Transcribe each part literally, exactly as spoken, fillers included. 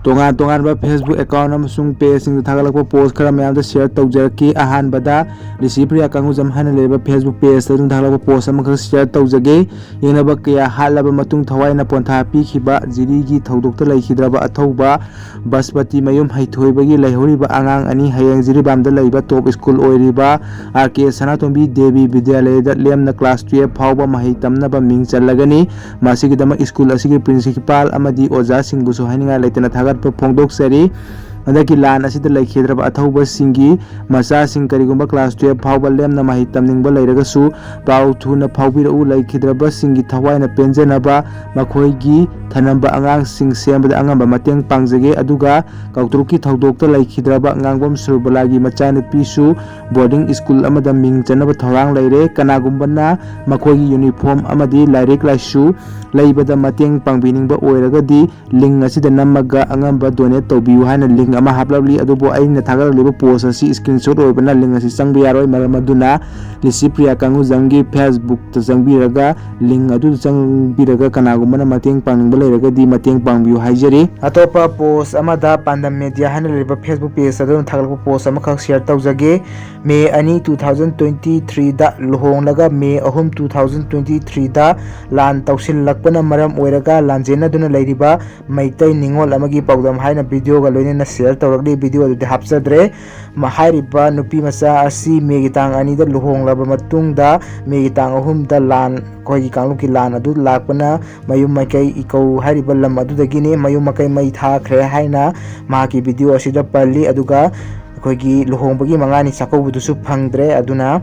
ꯇꯣꯉꯥꯟ ꯇꯣꯉꯥꯟꯕ Facebook account ꯑꯃꯁꯨꯡ pageꯁꯤꯡꯗ ꯊꯥꯒꯠꯂꯛꯄ post ꯈꯔ ꯃꯌꯥꯝꯗ share ꯇꯧꯖꯔꯛꯈꯤ꯫ ꯑꯍꯥꯟꯕꯗ ꯂꯤꯁꯤꯄ꯭ꯔꯤꯌꯥ ꯀꯥꯡꯒꯨꯖꯝ ꯍꯥꯏꯅ ꯂꯩꯔꯤꯕ Facebook pageꯇ ꯑꯗꯨꯝ ꯊꯥꯒꯠꯂꯛꯄ post ꯑꯃꯈꯛ share ꯇꯧꯖꯒꯦ꯫ ꯌꯦꯡꯅꯕ ꯀꯌꯥ ꯍꯥꯠꯂꯕ ꯃꯇꯨꯡ ꯊꯋꯥꯏꯅ ꯄꯣꯟꯊꯥ ꯄꯤꯈꯤꯕ ꯖꯤꯔꯤꯒꯤ ꯊꯧꯗꯣꯛꯇ ꯂꯩꯈꯤꯗ꯭ꯔꯕ ꯑꯊꯧꯕ ꯕꯁꯄꯇꯤ ꯃꯌꯨꯝ ꯍꯩꯊꯣꯏꯕꯒꯤ ꯂꯩꯍꯧꯔꯤꯕ ꯑꯉꯥꯡ ꯑꯅꯤ ꯍꯌꯦꯡ ꯖꯤꯔꯤꯕꯥꯝꯗ ꯂꯩꯕ top school ꯑꯣꯏꯔꯤꯕ ꯑꯥꯔ ꯀꯦ ꯁꯅꯥꯇꯣꯝꯕꯤ ꯗꯦꯕꯤ ꯕꯤꯗ꯭ꯌꯥꯂꯌꯗ ꯂꯦꯝꯅ class twelve ꯐꯥꯎꯕ ꯃꯍꯩ ꯇꯝꯅꯕ ꯃꯤꯡ ꯆꯜꯂꯒꯅꯤ꯫ ꯃꯁꯤꯒꯤꯗꯃꯛ school ꯑꯁꯤꯒꯤ principal ꯑꯃꯗꯤ ꯑꯣꯖꯥꯁꯤꯡꯕꯨꯁꯨ ꯍꯥꯏꯅꯤꯡꯉꯥꯏ ꯂꯩꯇꯅ ꯊꯥꯒꯠꯄ ꯐꯣꯡꯗꯣꯛꯆꯔꯤ꯫ ꯍꯟꯗꯛꯀꯤ ꯂꯥꯟ ꯑꯁꯤꯗ ꯂꯩꯈꯤꯗ꯭ꯔꯕ ꯑꯊꯧꯕꯁꯤꯡꯒꯤ ꯃꯆꯥꯁꯤꯡ ꯀꯔꯤꯒꯨꯝꯕ class twelve ꯐꯥꯎꯕ ꯂꯦꯝꯅ ꯃꯍꯩ ꯇꯝꯅꯤꯡꯕ ꯂꯩꯔꯒꯁꯨ ꯄꯥꯎ ꯊꯨꯅ ꯐꯥꯎꯕꯤꯔꯛꯎ꯫ ꯂꯩꯈꯤꯗ꯭ꯔꯕꯁꯤꯡꯒꯤ ꯊꯋꯥꯏꯅ ꯄꯦꯟꯖꯅꯕ ꯃꯈꯣꯏꯒꯤ ꯊꯅꯝꯕ ꯑꯉꯥꯡꯁꯤꯡ ꯁꯦꯝꯕꯗ ꯑꯉꯝꯕ ꯃꯇꯦꯡ ꯄꯥꯡꯖꯒꯦ꯫ ꯑꯗꯨꯒ ꯀꯥꯡꯇꯔꯨꯛꯀꯤ ꯊꯧꯗꯣꯛꯇ ꯂꯩꯈꯤꯗ꯭ꯔꯕ ꯉꯥꯡꯕꯝ ꯁꯨꯔꯕꯂꯥꯒꯤ ꯃꯆꯥꯅꯨꯄꯤꯁꯨ boarding school ꯑꯃꯗ ꯃꯤꯡ ꯆꯟꯅꯕ ꯊꯧꯔꯥꯡ ꯂꯩꯔꯦ꯫ ꯀꯅꯥꯒꯨꯝꯕꯅ ꯃꯈꯣꯏꯒꯤ uniform ꯑꯃꯗꯤ ꯂꯥꯏꯔꯤꯛ ꯂꯥꯏꯁꯨ ꯂꯩꯕꯗ ꯃꯇꯦꯡ ꯄꯥꯡꯕꯤꯅꯤꯡꯕ ꯑꯣꯏꯔꯒꯗꯤ link ꯑꯁꯤꯗ ꯅꯝꯃꯒ ꯑꯉꯝꯕ donate ꯇꯧꯕꯤꯌꯨ ꯍꯥꯏꯅ link ꯑꯃ ꯍꯥꯞꯂꯛꯂꯤ꯫ ꯑꯗꯨꯕꯨ ꯑꯩꯅ ꯊꯥꯒꯠꯂꯛꯂꯤꯕ post ꯑꯁꯤ screenshot ꯑꯣꯏꯕꯅ link ꯑꯁꯤ ꯆꯪꯕ ꯌꯥꯔꯣꯏ꯫ ꯃꯔꯝ ꯑꯗꯨꯅ ꯂꯤꯁꯤꯄ꯭ꯔꯤꯌꯥ ꯀꯥꯡꯒꯨꯖꯝꯒꯤ Facebookꯇ ꯆꯪꯕꯤꯔꯒ link ꯑꯗꯨꯗ ꯆꯪꯕꯤꯔꯒ ꯀꯅꯥꯒꯨꯝꯕꯅ ꯃꯇꯦꯡ ꯄꯥꯡꯅꯤꯡꯕ ꯂꯩꯔꯒꯗꯤ ꯃꯇꯦꯡ ꯄꯥꯡꯕꯤꯌꯨ ꯍꯥꯏꯖꯔꯤ꯫ ꯑꯇꯣꯞꯄ post ꯑꯃꯗ ꯄꯥꯟꯗꯝ media ꯍꯥꯏꯅ ꯂꯩꯔꯤꯕ Facebook page ꯑꯗꯨꯅ ꯊꯥꯒꯠꯂꯛꯄ post ꯑꯃꯈꯛ share ꯇꯧꯖꯒꯦ꯫ May ꯑꯅꯤ, two thousand twenty threeꯗ ꯂꯨꯍꯣꯡꯂꯒ May ꯑꯍꯨꯝ, two thousand twenty threeꯗ ꯂꯥꯟ ꯇꯧꯁꯤꯜꯂꯛꯄꯅ ꯃꯔꯝ ꯑꯣꯏꯔꯒ ꯂꯥꯟꯖꯦꯟꯅꯗꯨꯅ ꯂꯩꯔꯤꯕ ꯃꯩꯇꯩ ꯅꯤꯉꯣꯜ ꯑꯃꯒꯤ ꯄꯥꯎꯗꯝ ꯍꯥꯏꯅ videoꯒ ꯂꯣꯏꯅꯅ share ꯇꯧꯔꯛꯂꯤ꯫ Video ꯑꯗꯨꯗꯤ ꯍꯥꯞꯆꯗ꯭ꯔꯦ꯫ ꯃ-, ꯍꯥꯏꯔꯤꯕ ꯅꯨꯄꯤ ꯃꯆꯥ ꯑꯁꯤ Mayꯒꯤ ꯇꯥꯡ ꯑꯅꯤꯗ ꯂꯨꯍꯣꯡꯂꯕ ꯃꯇꯨꯡꯗ Mayꯒꯤ ꯇꯥꯡ ꯑꯍꯨꯝꯗ ꯂꯥꯟ, ꯑꯩꯈꯣꯏꯒꯤ ꯀꯥꯡꯂꯨꯞꯀꯤ ꯂꯥꯟ ꯑꯗꯨ ꯂꯥꯛꯄꯅ ꯃꯌꯨꯝ ꯃꯀꯩ ꯏꯀꯧ ꯍꯥꯏꯔꯤꯕ ꯂꯝ ꯑꯗꯨꯗꯒꯤꯅꯤ꯫ ꯃꯌꯨꯝ ꯃꯀꯩ ꯃꯩ ꯊꯥꯈ꯭ꯔꯦ ꯍꯥꯏꯅ ꯃꯍꯥꯛꯀꯤ video ꯑꯁꯤꯗ ꯄꯜꯂꯤ꯫ ꯑꯗꯨꯒ ꯑꯩꯈꯣꯏꯒꯤ ꯂꯨꯍꯣꯡꯕꯒꯤ ꯃꯉꯥꯅꯤ ꯆꯥꯛꯀꯧꯕꯗꯨꯁꯨ ꯐꯪꯗ꯭ꯔꯦ꯫ ꯑꯗꯨꯅ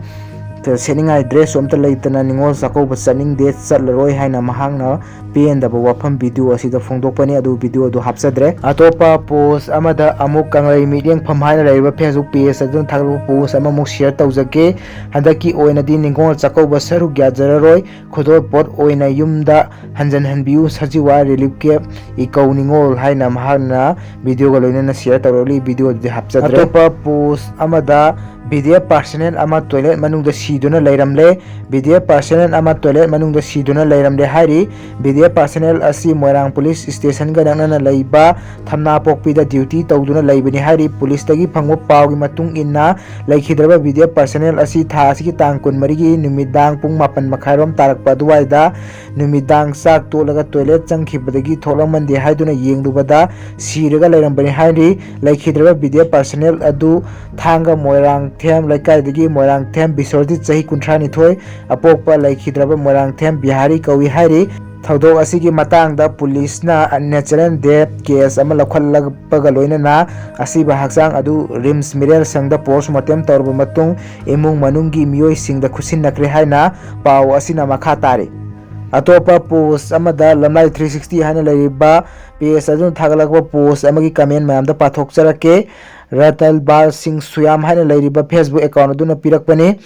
ꯁꯦꯠꯅꯤꯡꯉꯥꯏ dressꯁꯨ ꯑꯝꯇ ꯂꯩꯇꯅ ꯅꯤꯉꯣꯜ ꯆꯥꯛꯀꯧꯕ ꯆꯠꯅꯤꯡꯗꯦ, ꯆꯠꯂꯔꯣꯏ ꯍꯥꯏꯅ ꯃꯍꯥꯛꯅ ꯄꯦꯟꯗꯕ ꯋꯥꯐꯝ video ꯑꯁꯤꯗ ꯐꯣꯡꯗꯣꯛꯄꯅꯤ꯫ ꯑꯗꯨ video ꯑꯗꯨ ꯍꯥꯞꯆꯗ꯭ꯔꯦ꯫ ꯑꯇꯣꯞꯄ post ꯑꯃꯗ ꯑꯃꯨꯛ ꯀꯪꯂꯩ ꯃꯤꯠꯌꯦꯡꯐꯝ ꯍꯥꯏꯅ ꯂꯩꯔꯤꯕ Facebook page ꯑꯗꯨꯅ ꯊꯥꯒꯠꯂꯛꯄ post ꯑꯃꯃꯨꯛ share ꯇꯧꯖꯒꯦ꯫ ꯍꯟꯗꯛꯀꯤ ꯑꯣꯏꯅꯗꯤ ꯅꯤꯉꯣꯜ ꯆꯥꯛꯀꯧꯕ ꯁꯔꯨꯛ ꯌꯥꯖꯔꯔꯣꯏ꯫ ꯈꯨꯗꯣꯜ ꯄꯣꯠ ꯑꯣꯏꯅ ꯌꯨꯝꯗ ꯍꯟꯖꯟꯍꯟꯕꯤꯌꯨ, ꯁꯖꯤꯋꯥ relief camp, ꯏꯀꯧ ꯅꯤꯉꯣꯜ ꯍꯥꯏꯅ ꯃꯍꯥꯛꯅ videoꯒ ꯂꯣꯏꯅꯅ share ꯇꯧꯔꯛꯂꯤ꯫ Video ꯑꯗꯨꯗꯤ ꯍꯥꯞꯆꯗ꯭ꯔꯦ꯫ ꯑꯇꯣꯞꯄ post ꯑꯃꯗ ꯚꯤ ꯗꯤ ꯑꯦꯐ ꯄꯥꯔꯁꯅꯦꯜ ꯑꯃ ꯇꯣꯏꯂꯦꯠ ꯃꯅꯨꯡꯗ ꯁꯤꯗꯨꯅ ꯂꯩꯔꯝꯂꯦ꯫ ꯚꯤ ꯗꯤ ꯑꯦꯐ ꯄꯥꯔꯁꯅꯦꯜ ꯑꯃ ꯇꯣꯏꯂꯦꯠ ꯃꯅꯨꯡꯗ ꯁꯤꯗꯨꯅ ꯂꯩꯔꯝꯂꯦ ꯍꯥꯏꯔꯤ꯫ ꯚꯤ ꯗꯤ ꯑꯦꯐ ꯄꯥꯔꯁꯅꯦꯜ ꯑꯁꯤ ꯃꯣꯏꯔꯥꯡ ꯄꯨꯂꯤꯁ ꯁ꯭ꯇꯦꯁꯟꯒ ꯅꯛꯅꯅ ꯂꯩꯕ ꯊꯝꯅꯥꯄꯣꯛꯄꯤꯗ ꯗ꯭ꯌꯨꯇꯤ ꯇꯧꯗꯨꯅ ꯂꯩꯕꯅꯤ ꯍꯥꯏꯔꯤ꯫ ꯄꯨꯂꯤꯁꯇꯒꯤ ꯐꯪꯕ ꯄꯥꯎꯒꯤ ꯃꯇꯨꯡ ꯏꯟꯅ, ꯂꯩꯈꯤꯗ꯭ꯔꯕ ꯚꯤ ꯗꯤ ꯑꯦꯐ ꯄꯥꯔꯁꯅꯦꯜ ꯑꯁꯤ ꯊꯥ ꯑꯁꯤꯒꯤ ꯇꯥꯡ ꯀꯨꯟꯃꯔꯤꯒꯤ ꯅꯨꯃꯤꯗꯥꯡ ꯄꯨꯡ ꯃꯥꯄꯟ ꯃꯈꯥꯏꯔꯣꯝ ꯇꯥꯔꯛꯄ ꯑꯗꯨꯋꯥꯏꯗ ꯅꯨꯃꯤꯗꯥꯡ ꯆꯥꯛ ꯇꯣꯛꯂꯒ ꯇꯣꯏꯂꯦꯠ ꯆꯪꯈꯤꯕꯗꯒꯤ ꯊꯣꯛꯂꯝꯃꯟꯗꯦ ꯍꯥꯏꯗꯨꯅ ꯌꯦꯡꯂꯨꯕꯗ ꯁꯤꯔꯒ ꯂꯩꯔꯝꯕꯅꯤ ꯍꯥꯏꯔꯤ꯫ ꯂꯩꯈꯤꯗ꯭ꯔꯕ ꯚꯤ ꯗꯤ ꯑꯦꯐ ꯄꯥꯔꯁꯅꯦꯜ ꯑꯗꯨ ꯊꯥꯡꯒ ꯃꯣꯏꯔꯥꯡꯊꯦꯝ ꯂꯩꯀꯥꯏꯗꯒꯤ ꯃꯣꯏꯔꯥꯡꯊꯦꯝ ꯕꯤꯁ꯭ꯋꯖꯤꯠ, ꯆꯍꯤ ꯀꯨꯟꯊ꯭ꯔꯥ ꯅꯤꯊꯣꯏ, ꯑꯄꯣꯛꯄ ꯂꯩꯈꯤꯗ꯭ꯔꯕ ꯃꯣꯏꯔꯥꯡꯊꯦꯝ ꯕꯤꯍꯥꯔꯤ ꯀꯧꯏ ꯍꯥꯏꯔꯤ꯫ ꯊꯧꯗꯣꯛ ꯑꯁꯤꯒꯤ ꯃꯇꯥꯡꯗ ꯄꯨꯂꯤꯁꯅ natural death case ꯑꯃ ꯂꯧꯈꯠꯂꯛꯄꯒ ꯂꯣꯏꯅꯅ ꯑꯁꯤꯕ ꯍꯛꯆꯥꯡ ꯑꯗꯨ ꯔꯤꯝꯁ ꯃꯤꯔꯦꯜ ꯁꯪꯗ post mortem ꯇꯧꯔꯕ ꯃꯇꯨꯡ ꯏꯃꯨꯡ ꯃꯅꯨꯡꯒꯤ ꯃꯤꯑꯣꯏꯁꯤꯡꯗ ꯈꯨꯠꯁꯤꯟꯅꯈ꯭ꯔꯦ ꯍꯥꯏꯅ ꯄꯥꯎ ꯑꯁꯤꯅ ꯃꯈꯥ ꯇꯥꯔꯤ꯫ ꯑꯇꯣꯞꯄ post ꯑꯃꯗ ꯂꯝꯂꯥꯏ three sixty ꯍꯥꯏꯅ ꯂꯩꯔꯤꯕ page ꯑꯗꯨꯅ ꯊꯥꯒꯠꯂꯛꯄ post ꯑꯃꯒꯤ comment ꯃꯌꯥꯝꯗ ꯄꯥꯊꯣꯛꯆꯔꯛꯀꯦ꯫ ꯔꯇꯜꯕꯥꯜ ꯁꯤꯡ ꯁꯨꯌꯥꯝ ꯍꯥꯏꯅ ꯂꯩꯔꯤꯕ Facebook account ꯑꯗꯨꯅ ꯄꯤꯔꯛꯄꯅꯤ꯫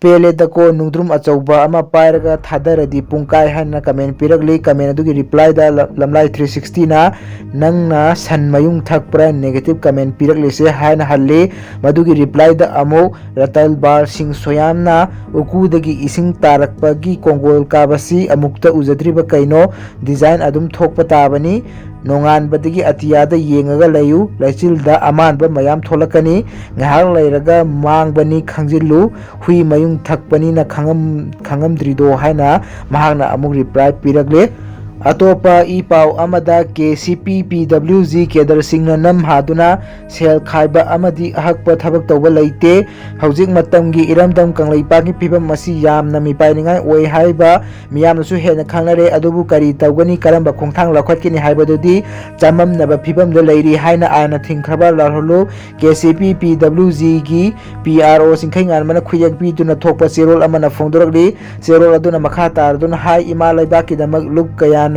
"ꯄꯦꯜꯂꯦꯗꯀꯣ, ꯅꯨꯡꯗ꯭ꯔꯨꯝ ꯑꯆꯧꯕ ꯑꯃ ꯄꯥꯏꯔꯒ ꯊꯥꯗꯔꯗꯤ ꯄꯨꯡꯀꯥꯏ" ꯍꯥꯏꯅ comment ꯄꯤꯔꯛꯂꯤ꯫ Comment ꯑꯗꯨꯒꯤ replyꯗ ꯂ-, ꯂꯝꯂꯥꯏ three sixtyꯅ, "ꯅꯪꯅ ꯁꯟ ꯃꯌꯨꯡ ꯊꯛꯄ꯭ꯔꯥ negative comment ꯄꯤꯔꯛꯂꯤꯁꯦ?" ꯍꯥꯏꯅ ꯍꯜꯂꯤ꯫ ꯃꯗꯨꯒꯤ replyꯗ ꯑꯃꯨꯛ ꯔꯇꯜꯕꯥꯜ ꯁꯤꯡ ꯁꯣꯌꯥꯝꯅ, "ꯎꯀꯨꯗꯒꯤ ꯏꯁꯤꯡ ꯇꯥꯔꯛꯄꯒꯤ ꯀꯣꯡꯒꯣꯜ ꯀꯥꯕꯁꯤ ꯑꯃꯨꯛꯇ ꯎꯖꯗ꯭ꯔꯤꯕ ꯀꯩꯅꯣ? Design ꯑꯗꯨꯝ ꯊꯣꯛꯄ ꯇꯥꯕꯅꯤ꯫ ꯅꯣꯡꯉꯥꯟꯕꯗꯒꯤ ꯑꯇꯤꯌꯥꯗ ꯌꯦꯡꯉꯒ ꯂꯩꯌꯨ, ꯂꯩꯆꯤꯜꯗ ꯑꯃꯥꯟꯕ ꯃꯌꯥꯝ ꯊꯣꯛꯂꯛꯀꯅꯤ꯫ ꯉꯥꯏꯍꯥꯛ ꯂꯩꯔꯒ ꯃꯥꯡꯕꯅꯤ ꯈꯪꯖꯤꯜꯂꯨ, ꯍꯨꯏ ꯃꯌꯨꯡ ꯊꯛꯄꯅꯤꯅ ꯈꯪꯉꯝ-, ꯈꯪꯉꯝꯗ꯭ꯔꯤꯗꯣ?" ꯍꯥꯏꯅ ꯃꯍꯥꯛꯅ ꯑꯃꯨꯛ reply ꯄꯤꯔꯛꯂꯦ꯫ ꯑꯇꯣꯞꯄ ꯏ ꯄꯥꯎ ꯑꯃꯗ, "ꯀꯦ ꯁꯤ ꯄꯤ ꯄꯤ ꯗꯕ꯭ꯂꯤꯎ ꯖꯤ cadreꯁꯤꯡꯅ ꯅꯝ ꯍꯥꯗꯨꯅ ꯁꯦꯜ ꯈꯥꯏꯕ ꯑꯃꯗꯤ ꯑꯍꯛꯄ ꯊꯕꯛ ꯇꯧꯕ ꯂꯩꯇꯦ꯫ ꯍꯧꯖꯤꯛ ꯃꯇꯝꯒꯤ ꯏꯔꯝꯗꯝ ꯀꯪꯂꯩꯄꯥꯛꯀꯤ ꯐꯤꯕꯝ ꯑꯁꯤ ꯌꯥꯝꯅ ꯃꯤꯄꯥꯏꯅꯤꯡꯉꯥꯏ ꯑꯣꯏ ꯍꯥꯏꯕ ꯃꯤꯌꯥꯝꯅꯁꯨ ꯍꯦꯟꯅ ꯈꯪꯅꯔꯦ꯫ ꯑꯗꯨꯕꯨ ꯀꯔꯤ ꯇꯧꯒꯅꯤ, ꯀꯔꯝꯕ ꯈꯣꯡꯊꯥꯡ ꯂꯧꯈꯠꯀꯅꯤ ꯍꯥꯏꯕꯗꯨꯗꯤ ꯆꯃꯝꯅꯕ ꯐꯤꯕꯝꯗ ꯂꯩꯔꯤ" ꯍꯥꯏꯅ ꯑꯥꯏꯟꯅ ꯊꯤꯡꯈ꯭ꯔꯕ ꯂꯥꯜꯍꯜꯂꯨ꯫ ꯀꯦ ꯁꯤ ꯄꯤ ꯄꯤ ꯗꯕ꯭ꯂꯤꯎ ꯖꯤꯒꯤ ꯄꯤ ꯑꯥꯔ ꯑꯣ ꯆꯤꯡꯈꯩꯉꯥꯟꯕꯅ ꯈꯨꯌꯦꯛ ꯄꯤꯗꯨꯅ ꯊꯣꯛꯄ ꯆꯦꯔꯣꯜ ꯑꯃꯅ ꯐꯣꯡꯗꯣꯔꯛꯂꯤ꯫ ꯆꯦꯔꯣꯜ ꯑꯗꯨꯅ ꯃꯈꯥ ꯇꯥꯔꯗꯨꯅ ꯍꯥꯏ, ꯏꯃꯥ ꯂꯩꯕꯥꯛꯀꯤꯗꯃꯛ ꯂꯨꯞ ꯀꯌꯥꯅ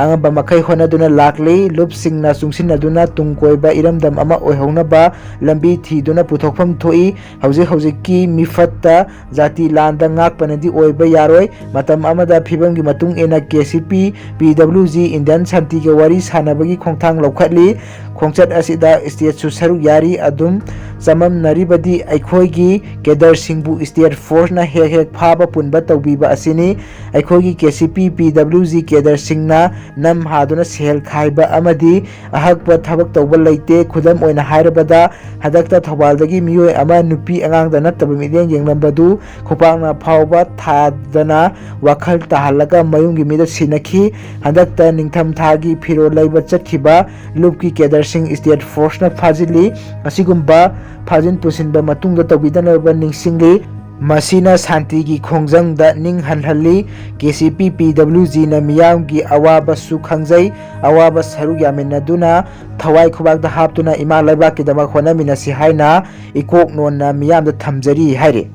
ꯑꯉꯝꯕ ꯃꯈꯩ ꯍꯣꯠꯅꯗꯨꯅ ꯂꯥꯛꯂꯤ꯫ ꯂꯨꯞꯁꯤꯡꯅ ꯆꯨꯡꯁꯤꯟꯅꯗꯨꯅ ꯇꯨꯡ ꯀꯣꯏꯕ ꯏꯔꯝꯗꯝ ꯑꯃ ꯑꯣꯏꯍꯧꯅꯕ ꯂꯝꯕꯤ ꯊꯤꯗꯨꯅ ꯄꯨꯊꯣꯛꯐꯝ ꯊꯣꯛꯏ꯫ ꯍꯧꯖꯤꯛ ꯍꯧꯖꯤꯛꯀꯤ ꯃꯤꯐꯠꯇ ꯖꯥꯇꯤ ꯂꯥꯟꯗ ꯉꯥꯛꯄꯅꯗꯤ ꯑꯣꯏꯕ ꯌꯥꯔꯣꯏ꯫ ꯃꯇꯝ ꯑꯃꯗ ꯐꯤꯕꯝꯒꯤ ꯃꯇꯨꯡ ꯏꯟꯅ ꯀꯦ ꯁꯤ ꯄꯤ ꯄꯤ ꯗꯕ꯭ꯂꯤꯎ ꯖꯤ ꯏꯟꯗꯤꯌꯥꯟ ꯁꯥꯟꯇꯤꯒ ꯋꯥꯔꯤ ꯁꯥꯟꯅꯕꯒꯤ ꯈꯣꯡꯊꯥꯡ ꯂꯧꯈꯠꯂꯤ꯫ ꯈꯣꯡꯆꯠ ꯑꯁꯤꯗ stateꯁꯨ ꯁꯔꯨꯛ ꯌꯥꯔꯤ꯫ ꯑꯗꯨꯝ ꯆꯃꯝꯅꯔꯤꯕꯗꯤ ꯑꯩꯈꯣꯏꯒꯤ ꯀꯦꯗꯔꯁꯤꯡꯕꯨ ꯁ꯭ꯇꯦꯠ ꯐꯣꯔꯁꯅ ꯍꯦꯛ ꯍꯦꯛ ꯐꯥꯕ ꯄꯨꯟꯕ ꯇꯧꯕꯤꯕ ꯑꯁꯤꯅꯤ꯫ ꯑꯩꯈꯣꯏꯒꯤ ꯀꯦ ꯁꯤ ꯄꯤ ꯄꯤ ꯗꯕ꯭ꯂꯤꯎ ꯖꯤ ꯀꯦꯗꯔꯁꯤꯡꯅ ꯅꯝ ꯍꯥꯗꯨꯅ ꯁꯦꯜ ꯈꯥꯏꯕ ꯑꯃꯗꯤ ꯑꯍꯛꯄ ꯊꯕꯛ ꯇꯧꯕ ꯂꯩꯇꯦ꯫ ꯈꯨꯗꯝ ꯑꯣꯏꯅ ꯍꯥꯏꯔꯕꯗ, ꯍꯟꯗꯛꯇ ꯊꯧꯕꯥꯜꯗꯒꯤ ꯃꯤꯑꯣꯏ ꯑꯃ ꯅꯨꯄꯤ ꯑꯉꯥꯡꯗ ꯅꯠꯇꯕ ꯃꯤꯠꯌꯦꯡ ꯌꯦꯡꯂꯝꯕꯗꯨ ꯈꯨꯄꯥꯛꯅ ꯐꯥꯎꯕ ꯊꯥꯗꯅ ꯋꯥꯈꯜ ꯇꯥꯍꯜꯂꯒ ꯃꯌꯨꯝꯒꯤ ꯃꯤꯗ ꯁꯤꯟꯅꯈꯤ꯫ ꯍꯟꯗꯛꯇ ꯅꯤꯡꯊꯝꯊꯥꯒꯤ ꯐꯤꯔꯣꯜ ꯂꯩꯕ ꯆꯠꯈꯤꯕ ꯂꯨꯞꯀꯤ ꯀꯦꯗꯔꯁꯤꯡ ꯁ꯭ꯇꯦꯠ ꯐꯣꯔꯁꯅ ꯐꯥꯖꯤꯜꯂꯤ꯫ ꯑꯁꯤꯒꯨꯝꯕ ꯐꯥꯖꯤꯟ ꯄꯨꯁꯤꯟꯕ ꯃꯇꯨꯡꯗ ꯇꯧꯕꯤꯗꯅꯕ ꯅꯤꯡꯁꯤꯡꯂꯤ꯫ ꯃꯁꯤꯅ ꯁꯥꯟꯇꯤꯒꯤ ꯈꯣꯡꯖꯪꯗ ꯅꯤꯡ ꯍꯟꯍꯜꯂꯤ꯫ ꯀꯦ ꯁꯤ ꯄꯤ ꯄꯤ ꯗꯕ꯭ꯂꯤꯎ ꯖꯤꯅ ꯃꯤꯌꯥꯝꯒꯤ ꯑꯋꯥꯕꯁꯨ ꯈꯪꯖꯩ꯫ ꯑꯋꯥꯕ ꯁꯔꯨꯛ ꯌꯥꯃꯤꯟꯅꯗꯨꯅ ꯊꯋꯥꯏ ꯈꯨꯕꯥꯛꯇ ꯍꯥꯞꯇꯨꯅ ꯏꯃꯥ ꯂꯩꯕꯥꯛꯀꯤꯗꯃꯛ ꯍꯣꯠꯅꯃꯤꯟꯅꯁꯤ ꯍꯥꯏꯅ ꯏꯀꯣꯛ ꯅꯣꯟꯅ ꯃꯤꯌꯥꯝꯗ ꯊꯝꯖꯔꯤ ꯍꯥꯏꯔꯤ꯫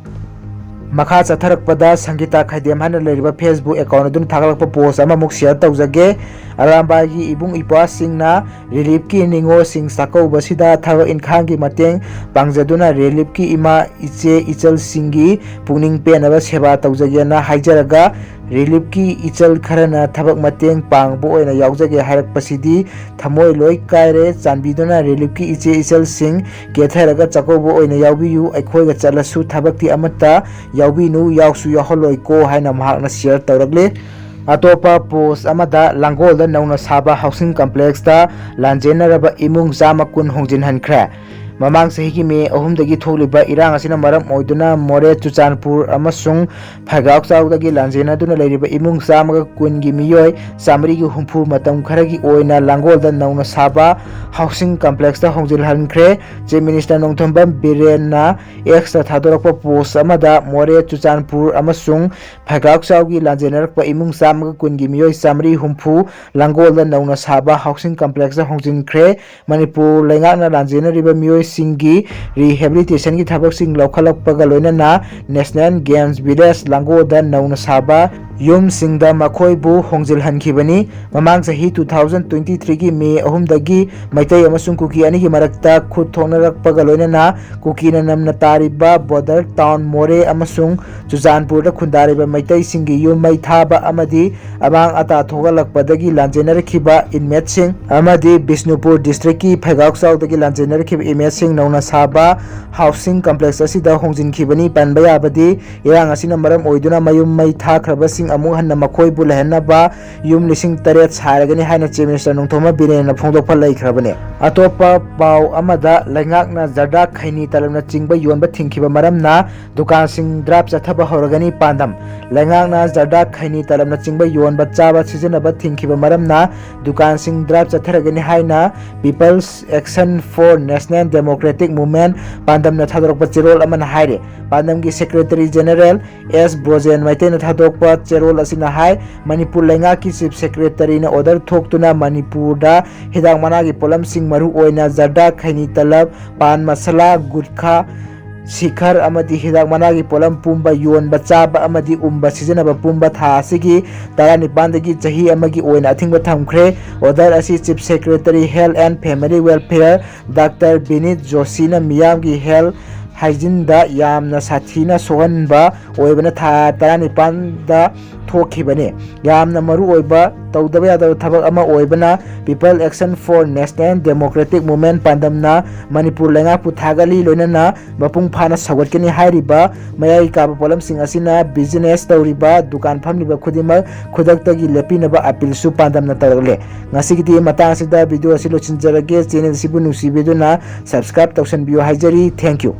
ꯃꯈꯥ ꯆꯠꯊꯔꯛꯄꯗ ꯁꯪꯒꯤꯇꯥ ꯈꯩꯗꯦꯝ ꯍꯥꯏꯅ ꯂꯩꯔꯤꯕ Facebook account ꯑꯗꯨꯅ ꯊꯥꯒꯠꯂꯛꯄ post ꯑꯃꯃꯨꯛ share ꯇꯧꯖꯒꯦ꯫ ꯑꯔꯥꯝꯕꯥꯏꯒꯤ ꯏꯕꯨꯡ ꯏꯄ꯭ꯋꯥꯁꯤꯡꯅ reliefꯀꯤ ꯅꯤꯉꯣꯜꯁꯤꯡ ꯆꯥꯛꯀꯧꯕꯁꯤꯗ ꯊꯕꯛ ꯏꯪꯈꯥꯡꯒꯤ ꯃꯇꯦꯡ ꯄꯥꯡꯖꯗꯨꯅ reliefꯀꯤ ꯏꯃꯥ, ꯏꯆꯦ, ꯏꯆꯜꯁꯤꯡꯒꯤ ꯄꯨꯛꯅꯤꯡ ꯄꯦꯟꯅꯕ ꯁꯦꯕꯥ ꯇꯧꯖꯒꯦꯅ ꯍꯥꯏꯖꯔꯒ, reliefꯀꯤ ꯏꯆꯜ ꯈꯔꯅ ꯊꯕꯛ ꯃꯇꯦꯡ ꯄꯥꯡꯕ ꯑꯣꯏꯅ ꯌꯥꯎꯖꯒꯦ ꯍꯥꯏꯔꯛꯄꯁꯤꯗꯤ ꯊꯃꯣꯏ ꯂꯣꯏ ꯀꯥꯏꯔꯦ꯫ ꯆꯥꯟꯕꯤꯗꯨꯅ reliefꯀꯤ ꯏꯆꯦ ꯏꯆꯜꯁꯤꯡ ꯀꯦꯊꯔꯒ ꯆꯥꯛꯀꯧꯕ ꯑꯣꯏꯅ ꯌꯥꯎꯕꯤꯌꯨ꯫ ꯑꯩꯈꯣꯏꯒ ꯆꯠꯂꯁꯨ ꯊꯕꯛꯇꯤ ꯑꯃꯠꯇ ꯌꯥꯎꯕꯤꯅꯨ, ꯌꯥꯎꯁꯨ ꯌꯥꯎꯍꯜꯂꯣꯏꯀꯣ ꯍꯥꯏꯅ ꯃꯍꯥꯛꯅ share ꯇꯧꯔꯛꯂꯤ꯫ ꯑꯇꯣꯞꯄ post ꯑꯃꯗ, ꯂꯥꯡꯒꯣꯜꯗ ꯅꯧꯅ ꯁꯥꯕ housing complexꯇ ꯂꯥꯟꯖꯦꯟꯅꯔꯕ ꯏꯃꯨꯡ ꯆꯥꯝꯃ ꯀꯨꯟ ꯍꯣꯡꯖꯤꯟꯍꯟꯈ꯭ꯔꯦ꯫ ꯃꯃꯥꯡ ꯆꯍꯤꯒꯤ ꯃꯦ ꯑꯍꯨꯝꯗꯒꯤ ꯊꯣꯛꯂꯤꯕ ꯏꯔꯥꯡ ꯑꯁꯤꯅ ꯃꯔꯝ ꯑꯣꯏꯗꯨꯅ ꯃꯣꯔꯦ, ꯆꯨꯔꯆꯥꯟꯄꯨꯔ ꯑꯃꯁꯨꯡ ꯐꯩꯒꯥꯎꯆꯥꯎꯗꯒꯤ ꯂꯥꯟꯖꯦꯟꯅꯗꯨꯅ ꯂꯩꯔꯤꯕ ꯏꯃꯨꯡ ꯆꯥꯝꯃꯒ ꯀꯨꯟꯒꯤ ꯃꯤꯑꯣꯏ ꯆꯥꯃꯔꯤꯒꯤ ꯍꯨꯝꯐꯨ ꯃꯇꯝ ꯈꯔꯒꯤ ꯑꯣꯏꯅ ꯂꯥꯡꯒꯣꯜꯗ ꯅꯧꯅ ꯁꯥꯕ housing complexꯇ ꯍꯣꯡꯖꯤꯜꯍꯟꯈ꯭ꯔꯦ꯫ Chief Minister Nongthombam ꯕꯤꯔꯦꯟꯅ Xꯇ ꯊꯥꯗꯣꯔꯛꯄ post ꯑꯃꯗ ꯃꯣꯔꯦ, ꯆꯨꯔꯆꯥꯟꯄꯨꯔ ꯑꯃꯁꯨꯡ ꯐꯩꯒꯥꯎꯆꯥꯎꯒꯤ ꯂꯥꯟꯖꯦꯟꯅꯔꯛꯄ ꯏꯃꯨꯡ ꯆꯥꯝꯃꯒ ꯀꯨꯟꯒꯤ ꯃꯤꯑꯣꯏ ꯆꯥꯃꯔꯤ ꯍꯨꯝꯐꯨ ꯂꯥꯡꯒꯣꯜꯗ ꯅꯧꯅ ꯁꯥꯕ housing complexꯇ ꯍꯣꯡꯖꯤꯟꯈ꯭ꯔꯦ꯫ ꯃꯅꯤꯄꯨꯔ ꯂꯩꯉꯥꯛꯅ ꯂꯥꯟꯖꯦꯟꯅꯔꯤꯕ ꯃꯤꯑꯣꯏꯁꯤꯡꯒꯤ rehabilitationꯒꯤ ꯊꯕꯛꯁꯤꯡ ꯂꯧꯈꯠꯂꯛꯄꯒ ꯂꯣꯏꯅꯅ National Games Village ꯂꯥꯡꯒꯣꯜꯗ ꯅꯧꯅ ꯁꯥꯕ ꯌꯨꯝꯁꯤꯡꯗ ꯃꯈꯣꯏꯕꯨ ꯍꯣꯡꯖꯤꯜꯍꯟꯈꯤꯕꯅꯤ꯫ ꯃꯃꯥꯡ ꯆꯍꯤ two thousand twenty threeꯒꯤ May ꯑꯍꯨꯝꯗꯒꯤ ꯃꯩꯇꯩ ꯑꯃꯁꯨꯡ ꯀꯨꯀꯤ ꯑꯅꯤꯒꯤ ꯃꯔꯛꯇ ꯈꯨꯠ ꯊꯣꯛꯅꯔꯛꯄꯒ ꯂꯣꯏꯅꯅ ꯀꯨꯀꯤꯅ ꯅꯝꯅ ꯇꯥꯔꯤꯕ ꯕꯣꯔꯗꯔ ꯇꯥꯎꯟ ꯃꯣꯔꯦ ꯑꯃꯁꯨꯡ ꯆꯨꯔꯆꯥꯟꯄꯨꯔꯗ ꯈꯨꯟꯗꯥꯔꯤꯕ ꯃꯩꯇꯩꯁꯤꯡꯒꯤ ꯌꯨꯝ ꯃꯩ ꯊꯥꯕ ꯑꯃꯗꯤ ꯑꯃꯥꯡ ꯑꯇꯥ ꯊꯣꯛꯍꯜꯂꯛꯄꯗꯒꯤ ꯂꯥꯟꯖꯦꯟꯅꯔꯛꯈꯤꯕ ꯏꯟꯃꯦꯠꯁꯤꯡ ꯑꯃꯗꯤ ꯕꯤꯁꯅꯨꯄꯨꯔ ꯗꯤꯁꯇ꯭ꯔꯤꯛꯀꯤ ꯐꯩꯒꯥꯎꯆꯥꯎꯗꯒꯤ ꯂꯥꯟꯖꯦꯟꯅꯔꯛꯈꯤꯕ ꯏꯟꯃꯦꯠꯁꯤꯡ ꯅꯧꯅ ꯁꯥꯕ ꯍꯥꯎꯁꯤꯡ ꯀꯝꯄ꯭ꯂꯦꯛꯁ ꯑꯁꯤꯗ ꯍꯣꯡꯖꯤꯟꯈꯤꯕꯅꯤ꯫ ꯄꯟꯕ ꯌꯥꯕꯗꯤ, ꯏꯔꯥꯡ ꯑꯁꯤꯅ ꯃꯔꯝ ꯑꯣꯏꯗꯨꯅ ꯃꯌꯨꯝ ꯃꯩ ꯊꯥꯈ꯭ꯔꯕꯁꯤꯡ ꯑꯃꯨꯛ ꯍꯟꯅ ꯃꯈꯣꯏꯕꯨ ꯂꯩꯍꯟꯅꯕ ꯌꯨꯝ ꯂꯤꯁꯤꯡ ꯇꯔꯦꯠ ꯁꯥꯔꯒꯅꯤ ꯍꯥꯏꯅ Chief Minister ꯅꯣꯡꯊꯣꯝꯕꯝ ꯕꯤꯔꯦꯟꯅ ꯐꯣꯡꯗꯣꯛꯄ ꯂꯩꯈ꯭ꯔꯕꯅꯤ꯫ ꯑꯇꯣꯞꯄ ꯄꯥꯎ ꯑꯃꯗ, ꯂꯩꯉꯥꯛꯅ ꯖꯔꯗꯥ, ꯈꯩꯅꯤ ꯇꯂꯞꯅꯆꯤꯡꯕ ꯌꯣꯟꯕ ꯊꯤꯡꯈꯤꯕ ꯃꯔꯝꯅ ꯗꯨꯀꯥꯟꯁꯤꯡ ꯗ꯭ꯔꯥꯏꯚ ꯆꯠꯊꯕ ꯍꯧꯔꯒꯅꯤ꯫ ꯄꯥꯟꯗꯝ: ꯂꯩꯉꯥꯛꯅ ꯖꯔꯗꯥ, ꯈꯩꯅꯤ ꯇꯂꯞꯅꯆꯤꯡꯕ ꯌꯣꯟꯕ ꯆꯥꯕ ꯁꯤꯖꯤꯟꯅꯕ ꯊꯤꯡꯈꯤꯕ ꯃꯔꯝꯅ ꯗꯨꯀꯥꯟꯁꯤꯡ ꯗ꯭ꯔꯥꯏꯚ ꯆꯠꯊꯔꯒꯅꯤ ꯍꯥꯏꯅ People's Action for National Democratic Movement, ꯄꯥꯟꯗꯝꯅ ꯊꯥꯗꯣꯔꯛꯄ ꯆꯦꯔꯣꯜ ꯑꯃꯅ ꯍꯥꯏꯔꯤ꯫ ꯄꯥꯟꯗꯝꯒꯤ Secretary General ꯑꯦꯁ ꯕ꯭ꯔꯣꯖꯦꯟ ꯃꯩꯇꯩꯅ ꯊꯥꯗꯣꯛꯄ ꯆꯦꯔꯣꯜ ꯑꯁꯤꯅ ꯍꯥꯏ, ꯃꯅꯤꯄꯨꯔ ꯂꯩꯉꯥꯛꯀꯤ Chief Secretaryꯅ order ꯊꯣꯛꯇꯨꯅ ꯃꯅꯤꯄꯨꯔꯗ ꯍꯤꯗꯥꯛ ꯃꯅꯥꯒꯤ ꯄꯣꯠꯂꯝꯁꯤꯡ, ꯃꯔꯨꯑꯣꯏꯅ ꯖꯔꯗꯥ, ꯈꯩꯅꯤ ꯇꯂꯞ, ꯄꯥꯟ ꯃꯁꯥꯂꯥ, ꯒꯨꯠꯈꯥ, ꯁꯤꯈꯔ ꯑꯃꯗꯤ ꯍꯤꯗꯥꯛ ꯃꯅꯥꯒꯤ ꯄꯣꯠꯂꯝ ꯄꯨꯝꯕ ꯌꯣꯟꯕ, ꯆꯥꯕ ꯑꯃꯗꯤ ꯎꯝꯕ ꯁꯤꯖꯤꯟꯅꯕ ꯄꯨꯝꯕ ꯊꯥ ꯑꯁꯤꯒꯤ ꯇꯔꯥꯅꯤꯄꯥꯟꯗꯒꯤ ꯆꯍꯤ ꯑꯃꯒꯤ ꯑꯣꯏꯅ ꯑꯊꯤꯡꯕ ꯊꯝꯈ꯭ꯔꯦ꯫ Order ꯑꯁꯤ Chief Secretary Health and Family Welfare Doctor ꯕꯤꯅꯤꯠ ꯖꯣꯁꯤꯅ ꯃꯤꯌꯥꯝꯒꯤ health hygieneꯗ ꯌꯥꯝꯅ ꯁꯥꯊꯤꯅ ꯁꯣꯛꯍꯟꯕ ꯑꯣꯏꯕꯅ ꯊꯥ ꯇꯔꯥꯅꯤꯄꯥꯟꯗ ꯊꯣꯛꯈꯤꯕꯅꯤ꯫ ꯌꯥꯝꯅ ꯃꯔꯨ ꯑꯣꯏꯕ ꯇꯧꯗꯕ ꯌꯥꯗꯕ ꯊꯕꯛ ꯑꯃ ꯑꯣꯏꯕꯅ People Action for National Democratic Movement ꯄꯥꯟꯗꯝꯅ Manipur ꯂꯩꯉꯥꯛꯄꯨ ꯊꯥꯒꯠꯂꯤ, ꯂꯣꯏꯅꯅ ꯃꯄꯨꯡ ꯐꯥꯅ ꯁꯧꯒꯠꯀꯅꯤ꯫ ꯍꯥꯏꯔꯤꯕ ꯃꯌꯥꯏ ꯀꯥꯕ ꯄꯣꯠꯂꯝꯁꯤꯡ ꯑꯁꯤꯅ business ꯇꯧꯔꯤꯕ ꯗꯨꯀꯥꯟ ꯐꯝꯂꯤꯕ ꯈꯨꯗꯤꯡꯃꯛ ꯈꯨꯗꯛꯇꯒꯤ ꯂꯦꯞꯄꯤꯅꯕ appealꯁꯨ ꯄꯥꯟꯗꯝꯅ ꯇꯧꯔꯛꯂꯦ꯫ ꯉꯁꯤꯒꯤꯗꯤ ꯃꯇꯥꯡ ꯑꯁꯤꯗ video ꯑꯁꯤ ꯂꯣꯏꯁꯤꯟꯖꯔꯒꯦ꯫ Channel ꯑꯁꯤꯕꯨ ꯅꯨꯡꯁꯤꯕꯤꯗꯨꯅ subscribe ꯇꯧꯁꯟꯕꯤꯌꯨ ꯍꯥꯏꯖꯔꯤ꯫ Thank you꯫